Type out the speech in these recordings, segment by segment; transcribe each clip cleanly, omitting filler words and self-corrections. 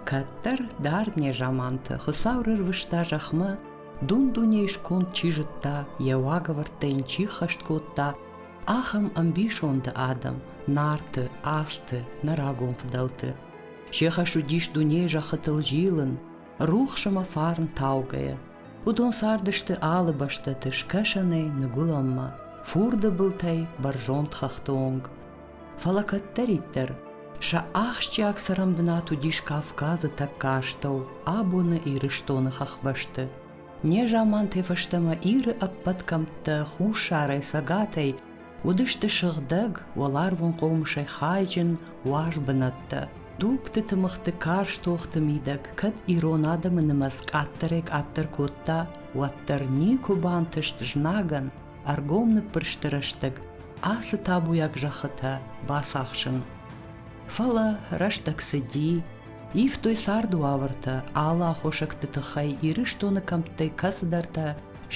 Кӕддӕр дард незаманты Хуыцау рырвыста зӕхмӕ, дун-дунейы сконд чи зыдта, йӕ уагӕвӕрдтӕ йын чи ххӕст кодта, ахӕм ӕмбисонды адӕм, Нарты, Асты, нӕ рагон фыдӕлты. Се хӕс уыдис дунейы зӕххытыл зилын, рухс ӕмӕ фарн таугӕйӕ. Уыдон цардысты алы бӕстӕты скӕсӕнӕй ныгуылӕнмӕ, фурды былтӕй бӕрзонд хӕхты онг. Фӕлӕ кӕддӕриддӕр сӕ ахсджиаг цӕрӕнбынат уыдис Кавказы тӕккӕ астӕу, абоны Ирыстоны хӕхбӕсты. Незамантӕй фӕстӕмӕ Иры ӕппӕт кӕмттӕ хуссарӕй, цӕгатӕй уыдысты сыгъдӕг, уӕларвон хъомысӕй хайджын уаз бынӕттӕ. Дугты тымыгъты карз тохты мидӕг кӕд ирон адӕмы нымӕц къаддӕрӕй-къаддӕр кодта, уӕддӕр никуы бантыст знагӕн ӕргом ныббырсты рӕстӕг ацы табуйаг зӕххытӕ бацахсын. Фӕлӕ рӕстӕг цыди, ивтой царды уавӕртӕ, алы аххосӕгты тыххӕй Ирыстоны кӕмттӕй кӕцыдӕртӕ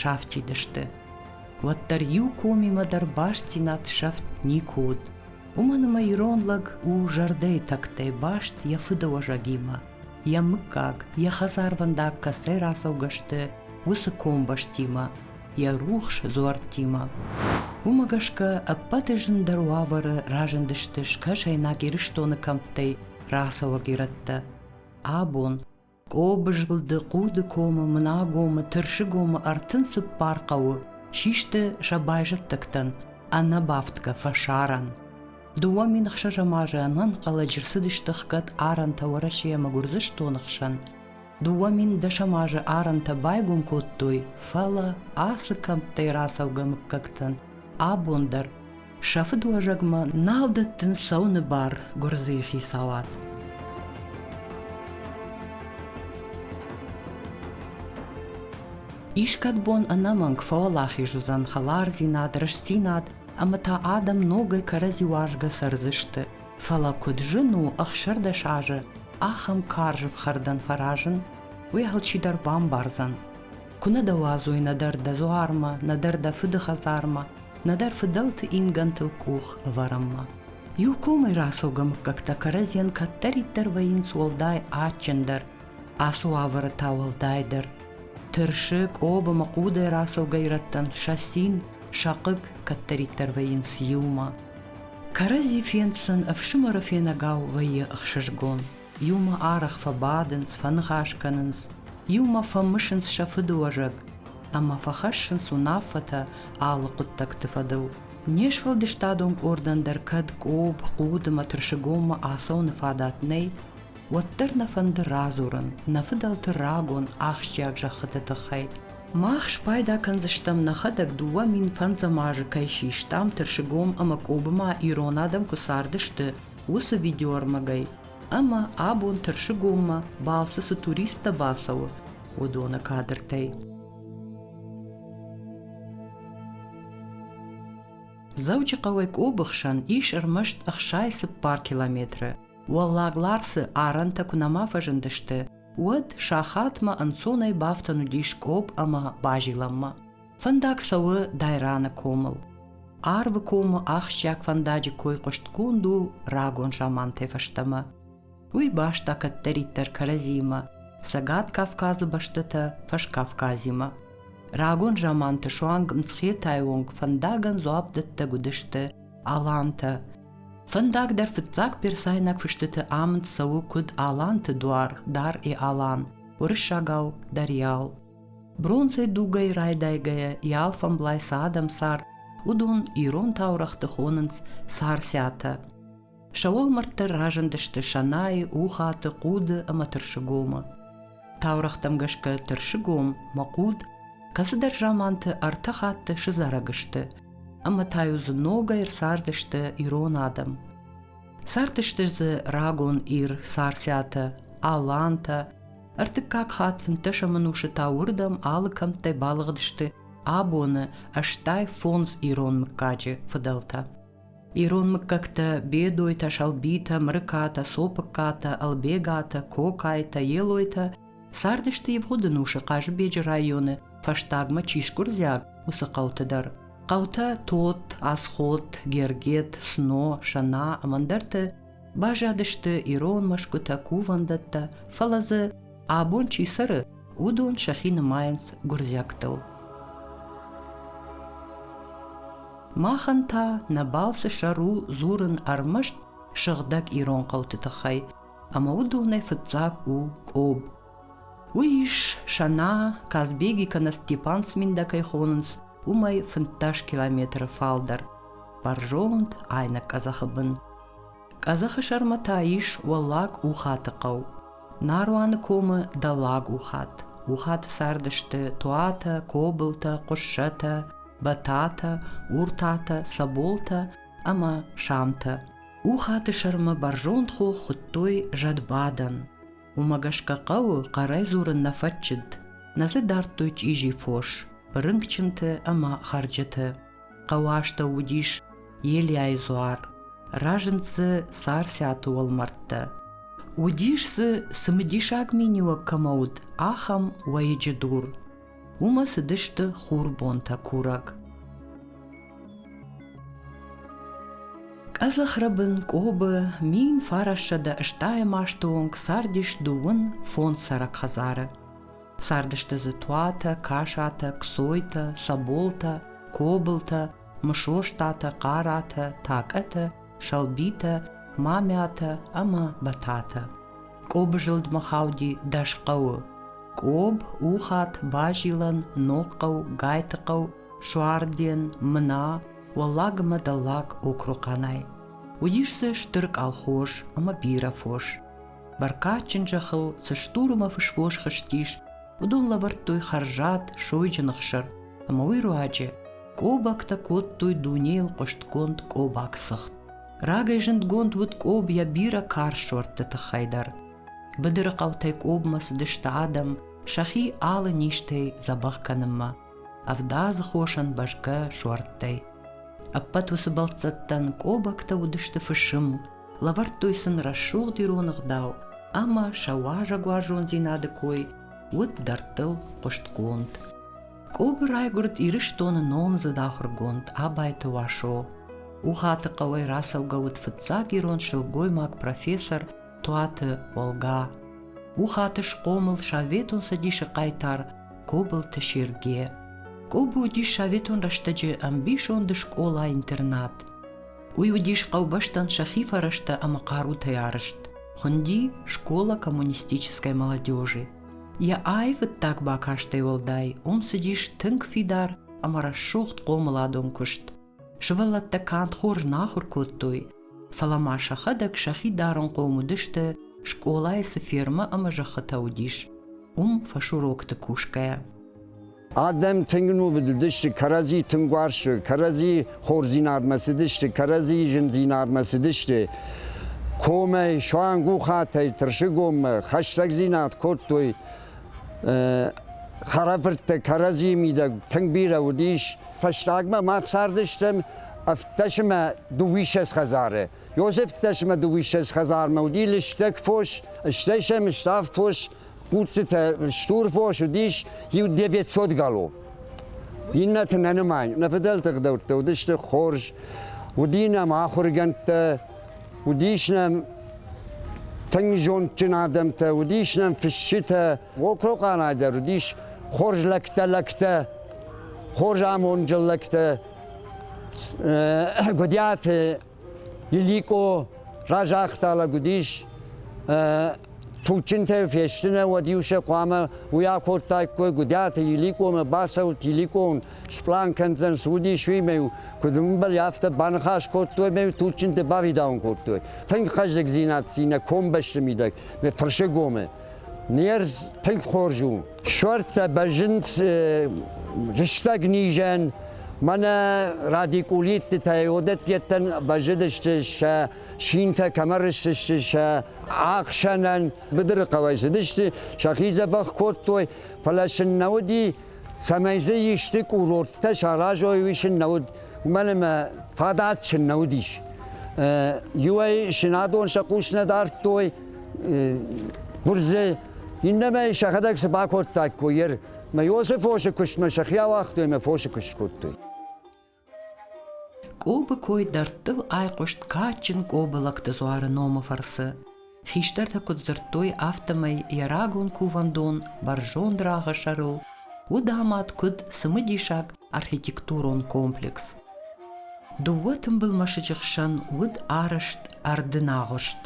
сафтид сты. Уӕддӕр иу комимӕ дӕр бастдзинад сӕфт никуы уыд, уымӕн ӕмӕ ирон лӕг у зӕрдӕйы тӕгтӕй баст йӕ фыдыуӕзӕгимӕ, йӕ мыггаг, йӕ хӕдзарвӕндаг кӕцӕй рацӕугӕ сты, уыцы комбӕстимӕ, йӕ рухс дзуӕрттимӕ. Уымӕ гӕсгӕ ӕппӕты зындӕр уавӕры разындысты скӕсӕйнаг Ирыстоны кӕмттӕй рацӕуӕг ирӕттӕ. Абон Къобы зылды, Хъуды комы, Мынагомы, Тырсыгомы 34 хъӕуы систы сӕ байзӕддӕгтӕн ӕнӕбафтгӕ фӕсарӕн. 2006 азы ӕнӕнхъӕлӕджы рцыдысты хгӕд арӕнтӕ Уӕрӕсе ӕмӕ Гуырдзыстоны хсӕн. 2010 азы арӕнтӕ байгом кодтой, фӕлӕ ацы кӕмттӕй рацӕугӕ мыггӕгтӕн абон дӕр сӕ фыдуӕзӕгмӕ нал дӕттынц цӕуыны бар гуырдзыйы хицауад. Искӕд бон ӕнӕмӕнг фӕуӕлахиз уыдзӕн хӕлардзинад, рӕстдзинад ӕмӕ та адӕм ногӕй кӕрӕдзи уарзгӕ цӕрдзысты. Фӕлӕ куыд зын у 16 азы ахӕм карз ӕфхӕрдӕн фӕразын, уый алчидӕр бамбардзӕн. Куы нӕ дӕ уадзой нӕдӕр дӕ дзуармӕ, нӕдӕр дӕ фыды хӕдзармӕ, нӕдӕр фыдӕлты ингӕнтыл къух ӕвӕрынмӕ. Иу комӕй рацӕугӕ мыггӕгтӕ кӕрӕдзийӕн кӕддӕриддӕр вӕййынц уӕлдай адджындӕр, ацы уавӕры та уӕлдайдӕр. Тырсы, Къоб ӕмӕ Хъудӕй рацӕугӕ ирӕттӕн сӕ цин, сӕ хъыг кӕддӕриддӕр вӕййынц иумӕ. Кӕрӕдзи фенд сын ӕфсымӕры фенӕгау вӕййы ӕхсызгон. Иумӕ арӕх фӕбадынц, фӕныхас кӕнынц, иумӕ фӕмысынц сӕ фыдыуӕзӕг ӕмӕ фӕхӕссынц уынаффӕтӕ алы хъуыддӕгты фӕдыл. Не сфӕлдыстадон къордӕн дӕр кӕд Къоб, Хъуд ӕмӕ Тырсыгоммӕ ацӕуыны фадат нӕй, уӕддӕр нӕ фӕнды радзурын нӕ фыдӕлты рагон ахсджиаг зӕххыты тыххӕй. Мах спайда кӕндзыстӕм нӕхӕдӕг 2005 азы кӕй систам Тырсыгом ӕмӕ Къобы ирон адӕм куы цардысты, уыцы видеоӕрмӕгӕй ӕмӕ абон Тырсыгоммӕ балцы цы туристтӕ бацӕуы, уыдоны кадртӕй. Дзӕуджыхъӕуӕй Къобы хсӕн ис ӕрмӕст 64 километры. Уӕллаг Ларсы арӕнтӕ куы нӕма фӕзындысты, уӕд сахатмӕ ӕнцонӕй бафтӕн уыдис Къоб ӕмӕ Базилӕнмӕ. Фӕндаг цӕуы Дайраны комыл. Арвы комы ахсджиаг фӕндаджы кой хъуыстгонд у рагон замантӕй фӕстӕмӕ. Уый баста кӕддӕриддӕр кӕрӕдзиимӕ, Цӕгат Кавказы бӕстӕтӕ Фӕскавказимӕ. Рагон заманты суанг Мцхетайы онг фӕндагӕн дзуапдӕттӕг уыдысты алантӕ. Фӕндаг дӕр фыццаг персайнаг фыстыты амынд цӕуы куыд Аланты дуар, Дар-и-Алан, уырыссагау Дарьял. Бронзӕйы дугӕй райдайгӕйӕ йӕ алфӕмблай цы адӕм цард, уыдон ирон таурӕгъты хонынц Царциатӕ. Сӕ уӕлмӕрдтӕ разындысты Сӕнайы, Ухаты, Хъуды ӕмӕ Тырсыгомы. Таурӕгътӕм гӕсгӕ Тырсыгом ӕмӕ Хъуд кӕцыдӕр заманты ӕртӕ хатты сызарӕг сты, ӕмӕ та-иу дзы ногӕй ӕрцардысты ирон адӕм. Цардысты дзы рагон Ир, Царциатӕ, Алантӕ, ӕртыккаг хатт фынддӕсӕм ӕнусы та уырдӕм алы кӕмттӕй балыгъдысты абоны 85 ирон мыггаджы фыдӕлтӕ. Ирон мыггӕгтӕ Бедойтӕ, Сӕлбитӕ, Мырыкатӕ, Сопыккатӕ, Ӕлбегатӕ, Кокайтӕ, Елойтӕ цардысты ивгъуыд ӕнусы Хъазыбеджы районы фӕстагмӕ чи сгуырдзиаг, уыцы хъӕуты дӕр. Хъӕутӕ Тотт, Асхот, Гергет, Сно, Сӕна ӕмӕ ӕндӕрты. Баззадысты ирон мӕсгуытӕ, кувӕндӕттӕ, фӕлӕ дзы абон чи цӕры, уыдон сӕхи нымайынц гуырдзиӕгтыл. Махӕн та нӕ балцы сӕр у дзурын ӕрмӕст сыгъдӕг ирон хъӕуты тыххӕй, ӕмӕ уыдонӕй фыццаг у Къоб. Уый ис Сӕна, Казбеги кӕнӕ Степан Цминда кӕй хонынц, уымӕй 15 километры фалдӕр, бӕрзонд айнӕг къӕдзӕхы бын. Къӕдзӕхы сӕрмӕ та ис Уӕллаг Ухаты хъӕу. Наруаны комы Дӕллаг Ухат. Ухаты цардысты Туатӕ, Кобылтӕ, Хъуыссӕтӕ, Бӕтатӕ, Уртатӕ, Цӕболтӕ ӕмӕ Самтӕ. Ухаты сӕрмӕ бӕрзонд хох хуыдтой Зӕдбадӕн. Уымӕ гӕсгӕ хъӕуы хъӕрӕй дзурын нӕ фӕччыд, нӕ дзы дардтой чъизи фос, бырынкъджынты ӕмӕ хӕрджыты. Хъӕуы астӕу уыдис Елиайы дзуар, разынд дзы Царциаты уӕлмӕрдтӕ. Уыдис дзы, цымыдисаг миниуӕг кӕмӕ уыд, ахӕм уӕйыджы дур. Уымӕ цыдысты хурбонтӕ курӕг. Къӕдзӕхрӕбын Къобы 1980 азты онг цардис дыууын фондз цӕрӕг хӕдзары. Цардысты дзы Туатӕ, Касатӕ, Ксойтӕ, Цӕболтӕ, Кобылтӕ, Мысостатӕ, Хъаратӕ, Такъӕтӕ, Сӕлбитӕ, Мамиатӕ ӕмӕ Бӕтатӕ. Къобы зылдмӕ хауди дӕс хъӕуы: Къоб, Ухат, Базилӕн, Ногхъӕу, Гайтыхъӕу, Суарден, Мына, Уӕллаг ӕмӕ Дӕллаг Окрохъанӕй. Уыдис дзы стыр къалхоз ӕмӕ бирӕ фос. Бӕркадджын зӕххыл цы стур ӕмӕ фысвос хызтис, уыдон лӕвӕрдтой хӕрзад, сойджын ӕхсыр, ӕмӕ уый руаджы къобӕгтӕ кодтой дунейыл хъуыстгонд къобаг цыхт. Рагӕй зындгонд уыд Къоб йӕ бирӕ карз суӕртты тыххӕй дӕр. Быдыры хъӕутӕй Къобмӕ цыдысты адӕм сӕхи алы низтӕй дзӕбӕх кӕнынмӕ, ӕвдадзы хосӕн бӕзгӕ суӕрттӕй. Ӕппӕт уыцы бӕлццӕттӕн къобӕгтӕ уыдысты фысым, лӕвӕрдтой сын рӕсугъд ирон ӕгъдау ӕмӕ сӕ уазӕгуарзондзинады кой уыд дӕрдтыл хъуыстгонд. Къобы райгуырд Ирыстоны номдзыд ахуыргонд Абайты Уасо. Ухаты хъӕуӕй рацӕугӕ уыд фыццаг ирон сылгоймаг профессор Туаты Олга. Ухаты схъомыл Советон Цӕдисы хъайтар Кобылты Серге. Къобы уыдис советон рӕстӕджы ӕмбисонды скъола-интернат. Уый уыдис хъӕубӕстӕн сӕхи фӕрӕзтӕ ӕмӕ хъарутӕй арӕзт. Хуынди «Школа коммунистической молодежи». Йӕ аивыддаг бакастӕй уӕлдай уым цыдис тынг фидар ӕмӕ рӕсугъд хъомыладон куыст. Сывӕллӕттӕ канд хорз нӕ ахуыр кодтой, фӕлӕ ма сӕхӕдӕг сӕхи дарынхъом уыдысты, скъолайы цы фермӕ ӕмӕ зӕххытӕ уыдис, уым фӕсурокты кусгӕйӕ. Адӕм тынг нувыд уыдысты, кӕрӕдзи тынг уарзтой, кӕрӕдзи хорздзинадмӕ цыдысты, кӕрӕдзи зындзинадмӕ цыдысты. Комӕй, суанг Ухатӕй Тырсыгоммӕ хӕстӕгдзинад кодтой. Хӕрӕфырттӕ кӕрӕдзийы мидӕг тынг бирӕ уыдис. Фӕстагмӕ мах цардыстӕм ӕвддӕсмӕ дыууиссӕдз хӕдзары. Иосиф ӕвддӕсмӕ дыууиссӕдз хӕдзармӕ уыди лыстӕг фос, стӕй сӕм ставд фос хъуццытӕ стур фос уыдис иу 900 голов. Иннӕты нӕ нымайын. Нӕ фыдӕлты ӕгъдӕуттӕ уыдысты хорз. Уыди нӕм ахуыргӕндтӕ, уыдис нӕм тынг зондджын адӕмтӕ, уыдис нӕм фысджытӕ. Окрохъанӕй дӕр уыдис хорз лӕгтӕ-лӕгтӕ, хорз амонджын лӕгтӕ. Гуыдиаты Иликъо разагъта лӕг уыдис, туджджынтӕ фестынӕ, уӕд-иу сӕ хъуамӕ уый акодтаиккой Гуыдиаты Иликъомӕ, бацӕут Иликъон, сплан кӕндзӕн, цы уыдис, уый куыд ӕмбӕлы, афтӕ баныхас кодтой ӕмӕ туджджынты бавидауын кодтой. Тынг хъӕздыгдзинад нӕ комбӕсты мидӕг, нӕ Тырсыгомы. Не рдз тынг хорз у. Суӕрттӕ бӕззынц рыстӕг низӕн, мӕнӕ радикулиттытӕй одӕттӕн бӕззыдысты сӕ синтӕ кӕмӕ рыстысты сӕ ӕхсӕнӕн. Быдыры хъӕуӕй цыдысты, сӕхи дзӕбӕх кодтой, фӕлӕ сын нӕ уыди, цӕмӕй дзы исты курорттӕ саразой, уый сын нӕ уыд, уымӕн ӕмӕ фадат сын нӕ уыдис. Иуӕй сын адон сӕ хъус нӕ дардтой, гуырдзы, иннӕмӕй сӕхӕдӕг цы бакодтаиккой, ер мӕ Иосы фосы куыстмӕ сӕхи ауагътой ӕмӕ фосы куыст кодтой. Къобы кой дӕрдтыл айхъуыст кадджын Къобы лӕгты дзуары номы фӕрцы. Хистӕртӕ куыд дзырдтой, афтӕмӕй йӕ рагон кувӕндон бӕрзонд рагъы сӕрыл уыд амад куыд цымыдисаг архитектурон комплекс. Дыууӕ тымбыл мӕсыджы хсӕн уыд арӕзт ӕрдынагъуыст.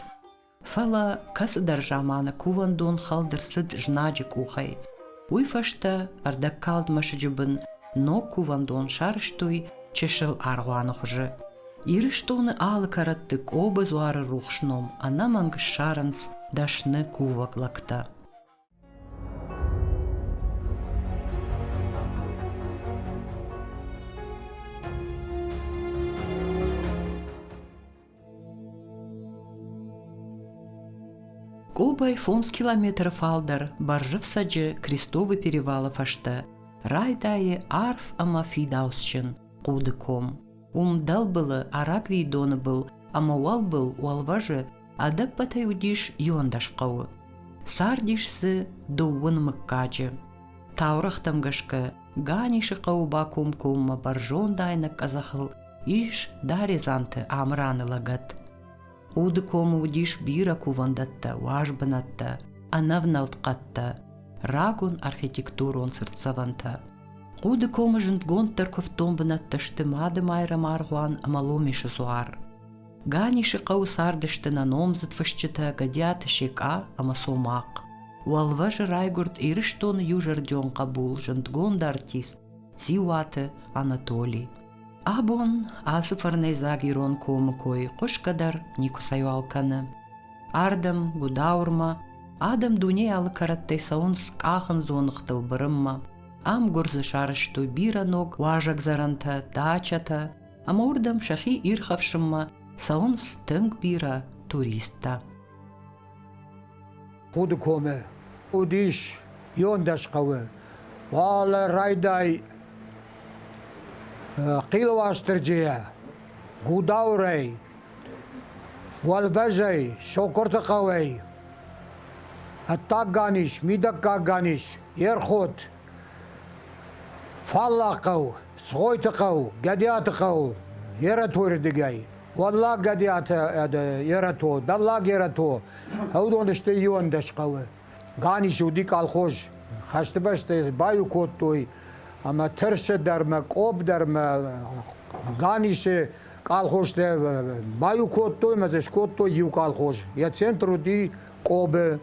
Фӕлӕ кӕцыдӕр заманы кувӕндон хӕлд ӕрцыд знаджы къухӕй. Уый фӕстӕ ӕрдӕгкалд мӕсыджы бын ног кувӕндон сарӕзтой чысыл аргъуаны хуызы. Ирыстоны алы кӕрӕтты Къобы дзуары рухс ном ӕнӕмӕнг ссарынц дӕсны кувӕг лӕгтӕ. Къобӕй 5 километры фалдӕр Бӕрзыфцӕджы Крестовы перевалы фӕстӕ райдайы арф ӕмӕ фидауцджын Хъуды ком. Уым дӕлбылы Арагвийы доны был ӕмӕ уӕлбыл уӕлвӕзы ӕдӕппӕтӕй уыдис 11 хъӕуы. Цардис дзы дыууын мыггаджы. Таурӕгътӕм гӕсгӕ Ганисы хъӕуы бакомкоммӕ бӕрзонд айнӕг къӕдзӕхыл ис Даредзанты Амыраны лӕгӕт. Хъуды комы уыдис бирӕ кувӕндӕттӕ, уазбынӕттӕ, ӕнӕвнӕлд хъӕдтӕ, рагон архитектурон цыртдзӕвӕнтӕ. Хъуды комы зындгонддӕр куывддон бынӕттӕ сты Мады Майрӕмы аргъуан ӕмӕ Ломисы дзуар. Ганисы хъӕуы цардысты нӕ номдзыд фысджытӕ Гӕдиаты Секъа ӕмӕ Цомахъ. Уӕлвӕзы райгуырд Ирыстоны иузӕрдион хъӕбул, зындгонд артист Дзиуаты Анатоли. Абон ацы фӕрнӕйдзаг ирон комы кой хъуысгӕ дӕр никуыцӕйуал кӕны. Ардӕм, Гудаурмӕ, адӕм дунейы алы кӕрӕттӕй цӕуынц къахын дзоныгътыл бырынмӕ. Ам гуырдзы сарӕзтой бирӕ ног уазӕгдзӕрӕнтӕ, дачӕтӕ, ӕмӕ уырдӕм сӕхи ирхӕфсынмӕ цӕуынц тынг бирӕ туристтӕ. Хъуды комы уыдис 11 хъӕуы. Уӕлӕ райдай Хъилы Уастырджийӕ, Гудаурӕй, Уӕлвӕзӕй, Сокурты хъӕуӕй, ӕддаг Ганис, мидӕггаг Ганис, Ерхот, Фаллаг хъӕу, Цгъойты хъӕу, Гӕдиаты хъӕу, Ератойы рдыгӕй. Уӕллаг Гӕдиаты Ерато, Дӕллаг Ерато, уыдон сты 11 хъӕуы. Ганис уыди колхоз. Хӕсты фӕстӕ баиу кодтой ӕмӕ Тырсы дӕр мӕ Къоб дӕр мӕ Ганисы колхозтӕ баиу кодтой ӕмӕ дзы скодтой иу колхоз. Йӕ центр уыди Къобы.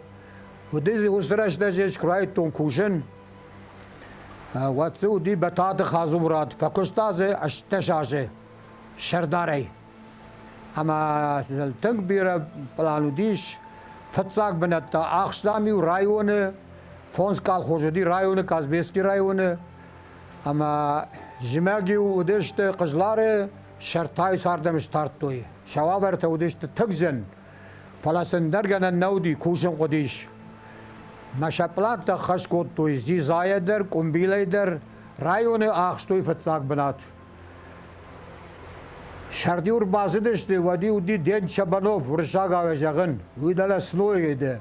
Уыди дзы уыцы рӕстӕджы ӕз куы райдыдтон кусын, уӕд дзы уыди Бӕтаты Хадзымурат. Фӕкуыста дзы 18 азы сӕрдарӕй. Ӕмӕ тынг бирӕ пълан уыдис. Фыццаг бынӕттӕ ахстам-иу районы, фондз колхоз уыди районы, Казбецкий районы. Ӕмӕ зымӕг-иу уыдысты Хъызлары, сӕртӕй цардӕм стардтой. Сӕ уавӕртӕ уыдысты тынг зын, фӕлӕ сын ӕндӕр гӕнӕн нӕ уыди, кусын хъуыдис. Мӕ сӕ пълантӕ ӕххӕст кодтой дзидзайӕ дӕр, къуымбилӕй дӕр, районы ахстой фыццаг бынат. Сӕрд-иу ӕрбацыдысты, уӕд-иу уыди Ден Чабанов, уырыссагау зӕгъын, уый дӕлӕ Сноеды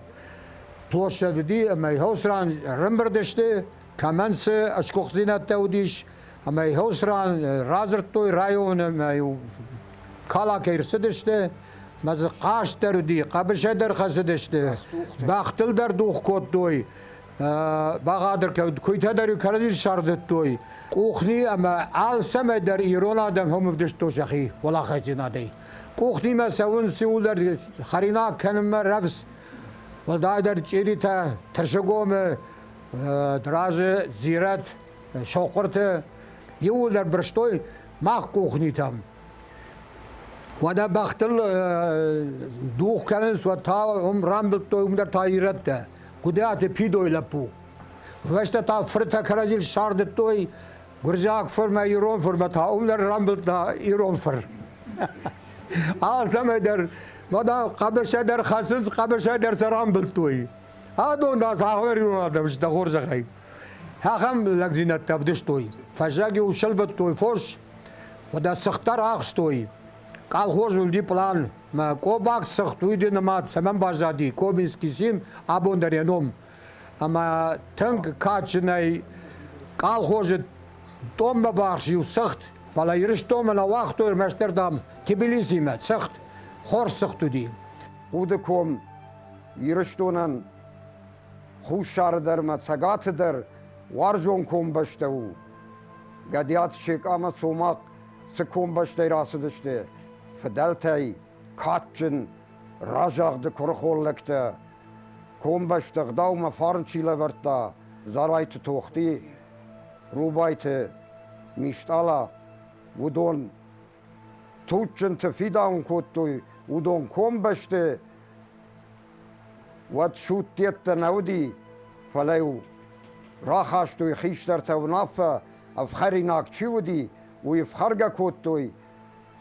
площадь уыди, ӕмӕ ран ӕрӕмбырд сты, кӕмӕн цы сгуыхтдзинӕдтӕ уыдис, ӕмӕ ран радзырдтой районы ӕмӕ-иу Калакӕй ӕрцыдысты, мӕ дзы хъазт дӕр уыди, хъӕбысӕй дӕр хӕцыдысты, бӕхтыл дӕр дугъ кодтой, бӕгъатыр куыйтӕ дӕр кӕрӕдзи сардыдтой. Къухни ӕмӕ алцӕмӕй дӕр ирон адӕм хом ӕвдыстой сӕхи уӕлахиздзинадӕй. Къухнимӕ цӕуынц иуылдӕр хӕринаг кӕнынмӕ рӕвдз, уӕлдайдӕр чъиритӕ, Тырсыгомы, разы Дзирӕт, Сохъуырты, иууылдӕр бырстой мах къухнитӕм. Уӕдӕ бӕхтыл дугъ кӕнынц, уӕд та уым рамбылдтой, уым дӕр та ирӕттӕ. Гуыдиаты Пидой лӕппу. Фӕстӕ та фыртӕ кӕрӕдзи сардыдтой, гуырдзиаг фырмӕ, ирон фырмӕ та уым дӕр рамбылдта ирон фыр. Алцӕмӕй дӕр, мадӕ хъӕбысӕй дӕр хӕцынц, хъӕбысӕй дӕр сӕ рамбылдтой. Адон да цахӕм ирон адӕм сты хорзӕхӕй. Ахӕм лӕгдзинӕдтӕ ӕвдыстой. Фӕззӕг-иу сӕлвӕдтой фос, уӕдӕ цыхт дӕр ахстой. Колхоз уыди пълан. Мӕ къобаг цыхт уый ды нымад цӕмӕн баззади Кобинский син абон дӕр йӕ ном. Ӕмӕ тынг кадджынӕй колхозы тъоммӕ ввахс иу цыхт. Фӕлӕ Ирыстонмӕ нӕ уагътой ӕрмӕстдӕр, дам, Тбилисимӕ цыхт, хорз цыхт уыди. Хъуды ком Ирыстонӕн Хуссары дӕр ӕмӕ Цӕгаты дӕр уарзон комбӕстӕ у. Гӕдиаты Секъа ӕмӕ Цомахъ цы комбӕстӕй рацыдысты, фыдӕлтӕй кадджын, разагъды куырыхон лӕгтӕ, комбӕсты ӕгъдаумӕ фарн чи лӕвӕрдта, Дзарайты Тохти, Рубайты Мистъала, уыдон туджджынты фидауын кодтой, уыдон комбӕсты уӕд судтӕттӕ нӕ уыди, фӕлӕ-иу рахастой хистӕртӕ уынаффӕ, ӕфхӕринаг чи уыди, уый ӕфхӕргӕ кодтой,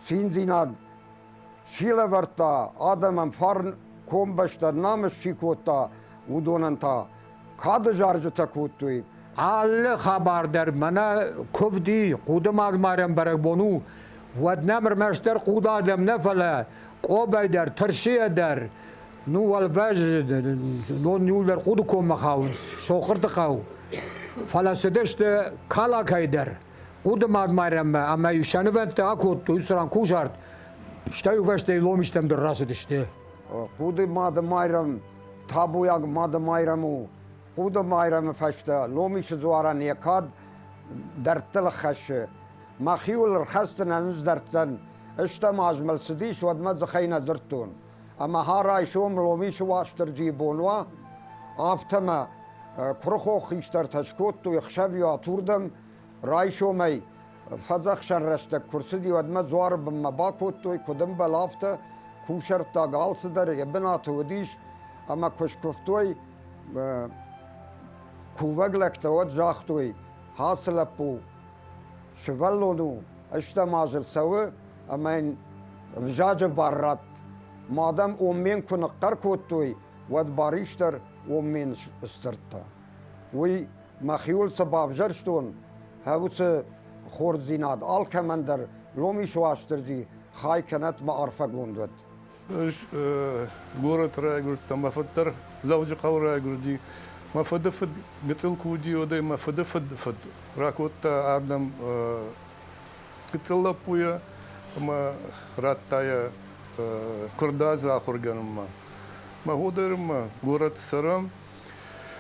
циндзинад чи лӕвӕрдта, адӕмӕн фарн комбӕстӕн намыс чи кодта, уыдонӕн та кады зарджытӕ кодтой. Алы хабар дӕр мӕнӕ куывди, хъуды марӕн бӕрӕгбон у, уӕд нӕм ӕрмӕстдӕр хъуды адӕм нӕ, фӕлӕ Къобӕй дӕр, Тырсыйӕ дӕр, ну, уӕлвӕз, нон иуылдӕр Хъуды коммӕ хауынц, Сохъырты хъӕу. Фӕлӕ цыдысты Калакӕй дӕр, Хъуды мад Майрӕммӕ ӕмӕ-иу сӕ нывӕндтӕ акодтой уыцы ран кусарт, стӕй-иу фӕстӕйы ломистӕм дӕр рацыдысты. Хъуды Мады Майрӕм табуйаг Мады Майрӕм у. Хъуды Майрӕмы фӕстӕ Ломисы дзуарӕн йӕ кад дӕрдтыл хӕссы. Мӕхиуыл ӕрхӕцдзынӕн ыздӕрддзӕн. Стӕм аз мыл цыдис, уӕдмӕ дзыхӕй нӕ дзырдтон. Ӕмӕ ха райсом Ломисы Уастырджийы бон уа, афтӕ мӕ куырыхон хистӕртӕ скодтой ӕхсӕвиуат уырдӕм, райсомӕй фӕдзӕхсӕн рӕстӕг куы рцыди, уӕдмӕ дзуары бынмӕ бакодтой, куыд ӕмбӕл, афтӕ кусӕрттаг алцыдӕр йӕ бынаты уыдис, ӕмӕ куы скуывтой кувӕг лӕгтӕ, уӕд загътой, ацы лӕппу сывӕллон у, стӕм азы цӕуы ӕмӕ йын ӕвзаджы бар ратт. Мадӕм оммен куы ныхъхъӕр кодтой, уӕд Барис дӕр оммен сдзырдта. Уый мӕхиуыл цы бавзӕрстон, уыцы хорздзинад алкӕмӕн дӕр Ломис Уастырджи хай кӕнӕт мӕ арфӕгонд уӕд. Ӕз горӕты райгуырдтӕн, мӕ фыд дӕр Дзӕуджыхъӕуы райгуырди. Мӕ фыды фыд гыццыл куы уыди, уӕдӕй мӕ фыды фыд фыд ракодта ардӕм гыццыл лӕппуйӕ ӕмӕ радта йӕ куырдадзы ахуыргӕнынмӕ. Мӕ хо дӕр ма горӕты цӕрӕм,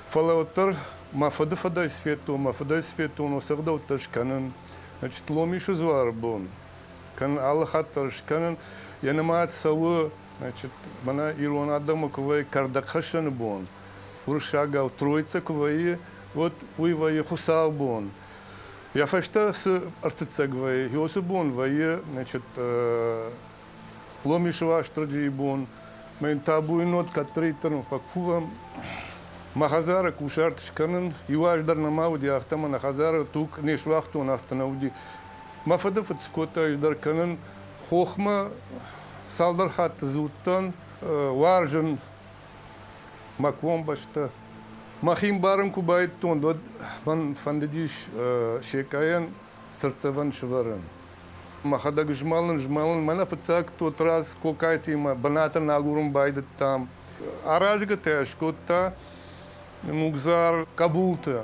фӕлӕ уӕддӕр мӕ фыды фыдӕй цы федтон, мӕ фыдӕй цы федтон, уыцы ӕгъдӕуттӕ скӕнын. Значит, Ломисы дзуары бон кӕнын, алы хатт дӕр скӕнын. Йӕ нымад цӕуы, значит, мӕнӕ ирон адӕмы куы вӕййы кӕрдӕгхӕссӕны бон, уырыссагау Троица куы вӕййы, уӕд уый вӕййы Хуыцаубон. Йӕ фӕстӕ цы ӕртыццӕг вӕййы, уыцы бон вӕййы, значит, Ломисы Уастырджийы бон. Мӕн табуйы нот кӕддӕриддӕр фӕкувӕм. Мӕ хӕдзары кусарт скӕнын, иу аз дӕр нӕма уыди, афтӕ мӕ нӕ хӕдзары туг не суагътон, афтӕ нӕ уыди. Мӕ фыды фыд скодта ӕз дӕр кӕнын. Хохмӕ цалдӕр хатты дзурдтӕн, уарзын мӕ комбӕстӕ. Мӕхи мбарын куы байдыдтон, уӕд мӕн фӕндыдис Секъайӕн цыртдзӕвӕн сӕвӕрын. Мӕхӕдӕг змӕлын, змӕлын. Мӕнӕ фыццаг Тотрадз Кокайтимӕ бынатӕн агурын байдыдтам. Аразгӕтӕ скодта Нугзар Къабулты.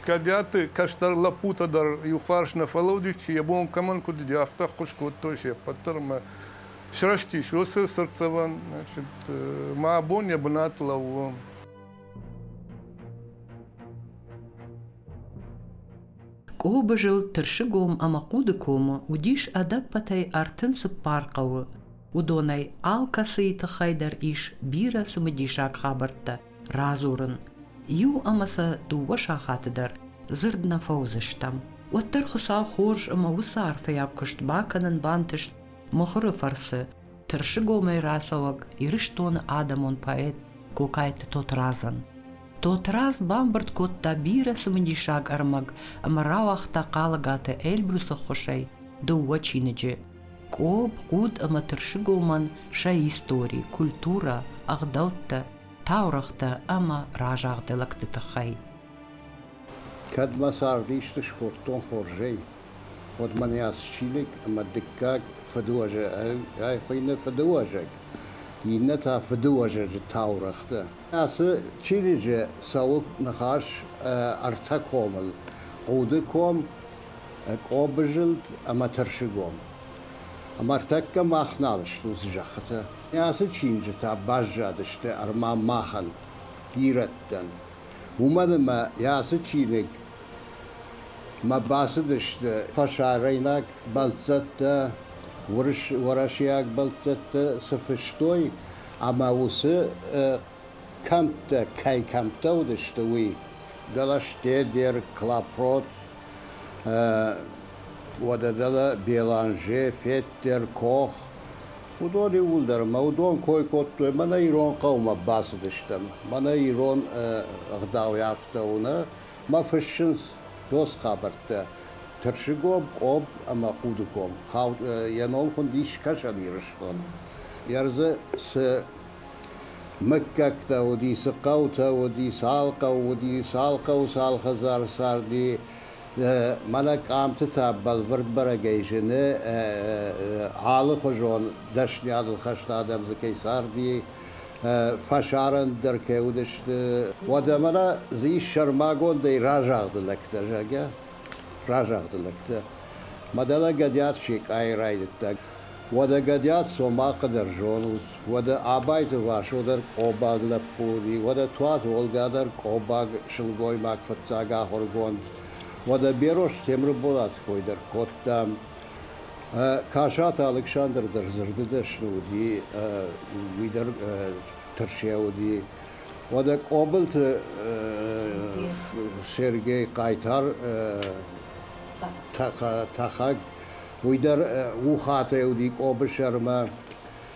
Кӕдиаты кӕстӕр лӕппутӕ дӕр иу фарс нӕ фӕлӕудис, чи йӕ бон кӕмӕн куыд уыди, афтӕ ӕххуыс кодтой се ппӕт дӕр ӕмӕ сырӕзтис уыцы цыртдзӕвӕн. Значит, мӕ абон йӕ бынат лӕууы. Къобы зылд Тырсыгом ӕмӕ Хъуды комы уыдис ӕдӕппӕтӕй 34 хъӕуы. Уыдонӕй алкӕцыйы тыххӕй дӕр ис бирӕ цымыдисаг хабӕрттӕ радзурын. Иу ӕмӕ сӕ дыууӕ сахаты дӕр дзырд нӕ фӕуыдзыстӕм. Уӕддӕр Хуыцау хорз ӕмӕ уыцы арфӕйаг куыст бакӕнын бантыст мыхуыры фӕрцы Тырсыгомӕй рацӕуӕг Ирыстоны адӕмон поэт Кокайты Тотрадзӕн. Тотрадз бамбырд кодта бирӕ цымыдисаг ӕрмӕг ӕмӕ рауагъта Хъалыгаты Эльбрусы ххуысӕй дыууӕ чиныджы Къоб, Хъуд ӕмӕ Тырсыгомӕн сӕ истори, культурӕ, ӕгъдӕуттӕ, таурӕгътӕ ӕмӕ разагъды лӕгты тыххӕй. Кӕд мӕ царды исты скодтон хорзӕй, уӕд мӕнӕ ацы чиныг ӕмӕ дыккаг фыдыуӕзӕг хуыйны фыдыуӕзӕг, иннӕ та фыдыуӕзӕджы таурӕгътӕ. Ацы чиныджы цӕуы ныхас ӕртӕ комыл: Хъуды ком, Къобы зылд ӕмӕ Тырсыгом. Ӕмӕ ӕртӕккӕ мах нал сты уыцы зӕххытӕ. Ацы чинджытӕ баззадысты ӕрмӕ махӕн, ирӕттӕн. Уымӕн ӕмӕ ацы чиныг мӕ бацыдысты фӕсарӕйнаг бӕлццӕттӕ, уӕрӕсейаг бӕлццӕттӕ цы фыстой, ӕмӕ уыцы кӕмттӕ кӕй кӕмттӕ уыдысты, уый. Дӕлӕ Штедер, Клапрот, уӕдӕ дӕлӕ Беланже, Феттер, Кох, уыдон иууылдӕр ӕмӕ уыдон кой кодтой, мӕнӕ ирон хъӕумӕ бацыдыстӕм, мӕнӕ ирон ӕгъдауӕй афтӕ у, нӕ мӕ фыссынц дос хабӕрттӕ. Тырсыгом, Къоб ӕмӕ Хъудыком. Йӕ ном хуындис Скӕсӕн Ирыстон. Ӕрдзы цы мыггӕгтӕ уыди, цы хъӕутӕ уыди, цал хъӕу уыди, цал хъӕуы цал хӕдзар царди, мӕнӕ къамты та бӕлвырд бӕрӕгӕй зыны, алыхуызон дӕсниадыл хӕст адӕм дзы кӕй царди, фӕсарӕн дӕр кӕй уыдысты. Уӕдӕ мӕнӕ дзы ис сӕрмагондӕй разагъды лӕгтӕ, зӕгъгӕ, разагъды лӕгтӕ. Мадӕлӕ Гӕдиат Секъайы райдыдта. Уӕдӕ Гӕдиат Цомахъы дӕр зонут, уӕдӕ Абайты Васо дӕр къобаг лӕппу уыди, уӕдӕ Туаты Олгӕ дӕр къобаг сылгоймаг фыццаг ахуыргонд, уӕдӕ Берос Темырболаты кой дӕр кодтам. Касаты Алыксандр дӕр дзырды дӕсны уыди, уый дӕр тырсӕ уыди. Уӕдӕ Къобылты Сергей хъайтар тӕхӕг, уый дӕр Ухатӕй уыди Къобы сӕрмӕ.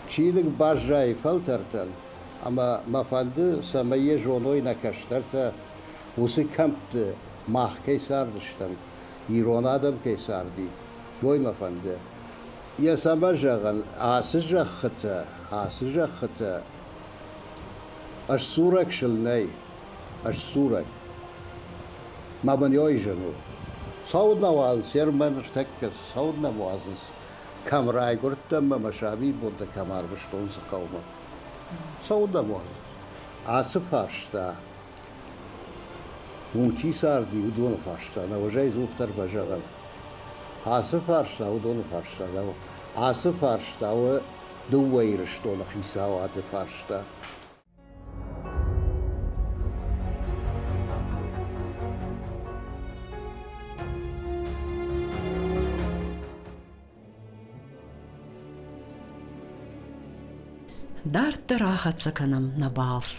Чиныг баззайы фӕлтӕртӕн, ӕмӕ мӕ фӕнды, цӕмӕй йӕ зоной нӕ кӕстӕртӕ, уыцы кӕмтты мах кӕй цардыстӕм, ирон адӕм кӕй царди, уый мӕ фӕнды. Йӕ цӕмӕ зӕгъын, ацы зӕххытӕ, ацы зӕххытӕ ӕсдзурӕг сыл нӕй, ӕсдзурӕг. Мӕ бын ёй зын у. Цӕуылнӕ уадзынц ӕрмӕ ныртӕккӕ, цӕуылнӕ уадзынц, кӕм райгуырдтӕн мӕ мӕ сабийбонтӕ кӕм арвыстон цы хъӕумӕ. Цӕуылнӕ уадзынц? Ацы фарста уым чи царди, уыдоны фарста нӕу, ӕз ӕй дзухдӕр фӕзӕгъын. Ацы фарста уыдоны фарста нӕу. Ацы фарста у дыууӕ Ирыстоны хицауады фарста. Дарддӕр ахӕццӕ кӕнӕм нӕ балц.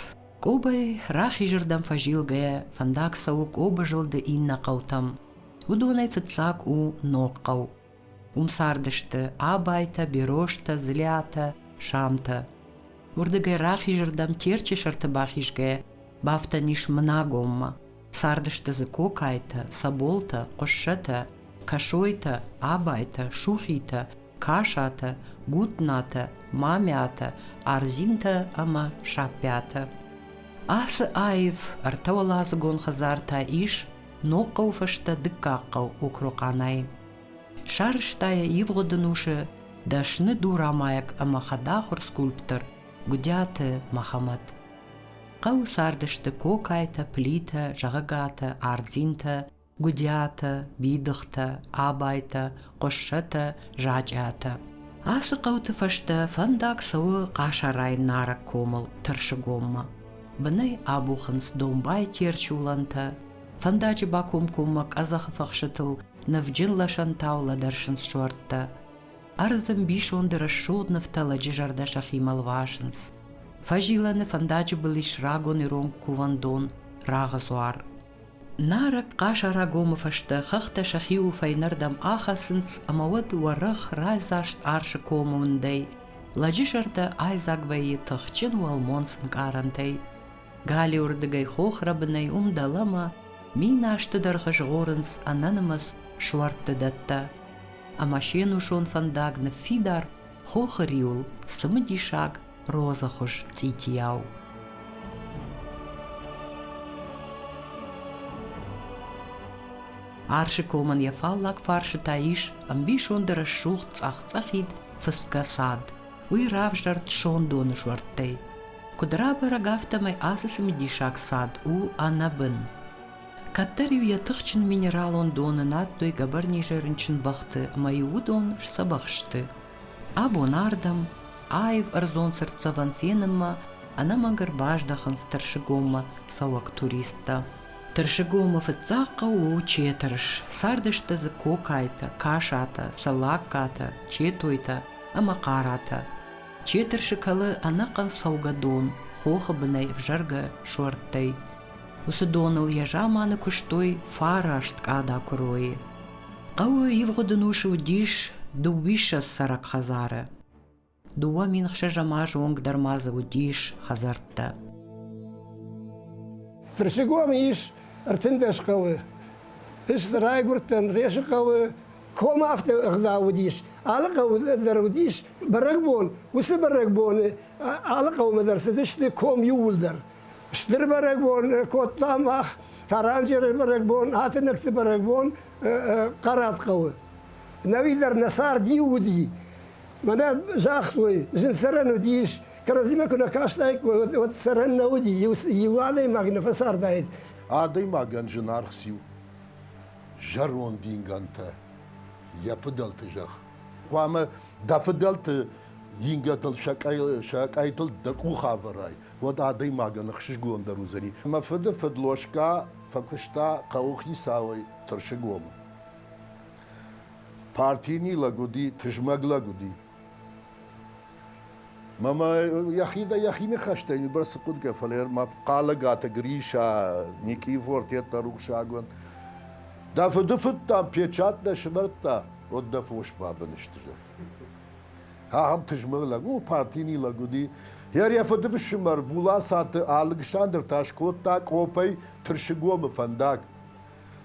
Къобӕй рахизырдӕм фӕзилгӕйӕ фӕндаг цӕуы Къобы зылды иннӕ хъӕутӕм. Уыдонӕй фыццаг у Ногхъӕу. Уым цардысты Абайтӕ, Берозтӕ, Дзлиатӕ, Самтӕ. Уырдыгӕй рахизырдӕм Терчы сӕрты бахизгӕйӕ бафтӕн ис Мынагоммӕ. Цардысты дзы Кокайтӕ, Цӕболтӕ, Хъуыссӕтӕ, Кӕсойтӕ, Абайтӕ, Сухитӕ, Касатӕ, Гутнатӕ, Мамиатӕ, Арзинтӕ ӕмӕ Саппиатӕ. Ацы аив ӕртӕуӕладзыгон хӕдзар та ис Ногхъӕуы фӕстӕ дыккаг хъӕу Окрохъанайы. Сарӕзта йӕ ивгъуыд ӕнусы дӕсны дурамайӕг ӕмӕ хӕдахуыр скульптор Гуыдиаты Мӕхӕмӕт. Хъӕуы цардысты Кокайтӕ, Плитӕ, Зӕгъӕгатӕ, Ардзинтӕ, Гуыдиатӕ, Бидыхтӕ, Абайтӕ, Хъуыссӕтӕ, Зачъиатӕ. Ацы хъӕуты фӕстӕ фӕндаг цӕуы Къасарайы нарӕг комыл Тырсыгоммӕ. Бынӕй абухынц домбай Терчы уылӕнтӕ, фӕндаджы бакомкоммӕ къӕдзӕхы фӕхсытыл нывджын лӕсӕнтау лӕдӕрсынц суӕрттӕ. Ӕрдз ӕмбисонды рӕсугъд нывтӕ лӕджы зӕрдӕ сӕхимӕ лвасынц. Фӕзилӕны фӕндаджы был ис рагон ирон кувӕндон Рагъы дзуар. Нарӕг Къасарагомы фӕстӕ хӕхтӕ сӕхиуыл фӕйнӕрдӕм ахӕцынц ӕмӕ уӕд уӕрӕх райдзаст арсы комы уындӕй лӕджы зӕрдӕ айдзаг вӕййы тыхджын уӕлмонц ӕнкъарӕнтӕй. Галиуырдыгӕй хохрӕбынӕй уым дӕлӕмӕ мин азты дӕргъы згъорынц ӕнӕнымӕц суӕртты дӕттӕ. Ӕмӕ се нусон фӕндаг ныффидар хохы риуыл цымыдисаг розӕхуыз цъитийау. Арсы комӕн йӕ фаллаг фарсы та ис ӕмбисонды рӕсугъд цъӕх-цъӕхид фыцгӕ цад. Уый равзӕрд сондоны суӕрттӕй. Куыд рабӕрӕг, афтӕмӕй ацы цымыдисаг цад у ӕнӕбын. Кӕддӕр-иу йӕ тыхджын минералон доны надтой гӕбӕрнизӕй рынчын бӕхты ӕмӕ-иу уыдон сдзӕбӕх сты. Абон ардӕм, аив ӕрдзон цыртдзӕвӕн фенынмӕ ӕнӕмӕнг ӕрбаздӕхынц Тырсыгоммӕ цӕуӕг туристтӕ. Тырсыгомы фыццаг хъӕу у Четырс. Цардысты дзы Кокайтӕ, Касатӕ, Цӕллагкатӕ, Четойтӕ ӕмӕ Хъаратӕ. Четырсы кӕлы ӕнӕхъӕн цӕугӕдон, хохы бынӕй ӕвзӕргӕ суӕрттӕй. Уыцы доныл йӕ заманы куыстой фараст къада куыройы. Хъӕуы ивгъуыд ӕнусы уыдис дыууиссӕдз цӕрӕг хӕдзары. 2006 азы онг дӕр ма дзы уыдис хӕдзӕрттӕ. Тырсыгомы ис 13 хъӕуы. Ис райгуырдтӕн Ресы хъӕуы, комы афтӕ ӕгъдау уыдис. Алы хъӕуы дӕр уыдис бӕрӕгбон. Уыцы бӕрӕгбоны алы хъӕумӕ дӕр цыдысты ком иууылдӕр. Стыр бӕрӕгбон кодтам мах, Таранджеры бӕрӕгбон, Атынӕгты бӕрӕгбон Хъарат хъӕуы. Нӕуи дӕр нӕ цард иу уыди. Мӕнӕ загътой, зын цӕрӕн уыдис, кӕрӕдзимӕ куы нӕ кастаиккой, уӕд цӕрӕн нӕ уыди, иу адӕймаг нӕ фӕцардаид. Адӕймагӕн зынаргъ циу зӕронд ингӕнтӕ, йӕ фыдӕлты зӕхх. Хъуамӕ дӕ фыдӕлты ингӕнтыл сӕ къӕйтыл дӕ къух авӕрай, уӕд адӕймагӕн ӕхсызгондӕр уыдзӕни. Мӕ фыды фыд Лошка фӕкуыста хъӕуыхицауӕй Тырсыгомы. Партийный лӕг уыди, тызмӕг лӕг уыди. Мӕ йӕхи дӕ йӕхи ныхӕстӕй бӕрц хъуыдгӕ, фӕлӕ ма Хъалӕгаты Гриша, Никъифор тедта рухсагон. Дӕ фыды фыд дӕм печат нӕ сывӕрдта, уӕд дӕ фос бабын сты. Ахӕм тызмӕг лӕг, у партийный лӕг уыди. Йӕ фыды фсымӕр Булацаты Алыксандр та скодта къопӕй Тырсыгомы фӕндаг.